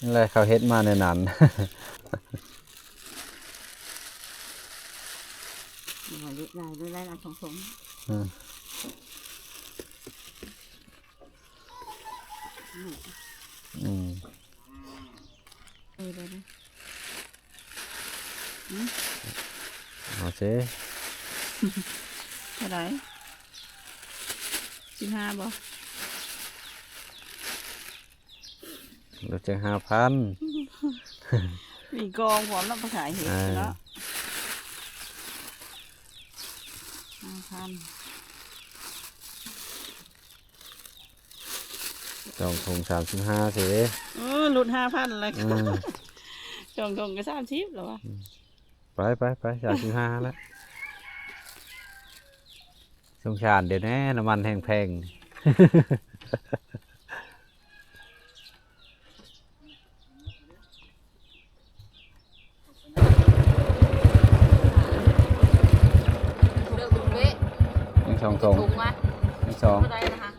ນັ້ນແຫຼະ ເຂົາເຮັດມາແນວນັ້ນ. ເອົາເລກໄດ້ ໄດ້ລະສອງຖົງ. ອືມ ອືມ ເອີ ໄດ້ ອືມ ເອົາຊິ ເທົ່າໃດ? ສິບຫ້າບໍ່? ລົດຈັກຫ້າພັນ. ມີກອງພ້ອມເນາະ ໄປຂາຍເຫັດເນາະ. ອ່າ ຫ້າພັນ ສອງຖົງສາມສິບຫ້າເສ. ເອີ ຫຼຸດຫ້າພັນລະ. ອືມ ສອງຖົງກໍສາມສິບແລ້ວວະ. ອືມ ໄປ ໄປ ໄປ ສາມສິບຫ້າລະ. ສົງສານເດ້ແນ່ ນ້ຳມັນແຮງແພງ. ເລືອກເບິ່ງເວະ ຍັງສອງຖົງ ຖົງມາ ຍັງສອງ ເທົ່າໃດນະຄະ?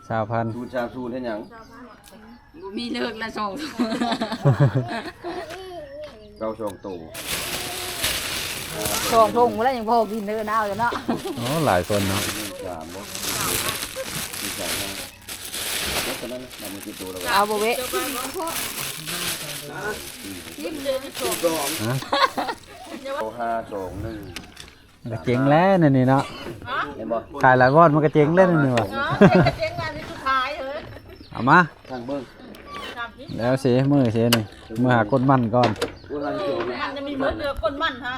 ຊາວພັນ. ສູນສາມສູນເຮັດຫຍັງ? ບໍ່ມີເລີກລະສອງ ເກົ້າສອງໂຕ. ສອງຖົງພຸ້ນລະ ຍັງພໍກິນເດີ ໜາວຢູ່ເນາະ. ໂອ້ ຫຼາຍຄົນເນາະ. ສາມບໍ່? ສາມ ເອົາບໍ່ເວະ? ຮະ? ເອົາຫ້າສອງໜຶ່ງ ມັນກໍເຈັງແລ້ວແນວນີ້ເນາະ. ເຫັນບໍ່? ຂາຍຫຼາຍບ່ອນມັນກໍເຈັງແລ້ວແນວນີ້ຫວາ. ເອົາມາ ທາງເບິ່ງ ແລ້ວຊິ ມື້ຊິນີ້ ມື້ຫາກົ້ນມັນກ່ອນ. ມັນຈະມີເໝິດເຫຼືອກົ້ນມັນຮະ.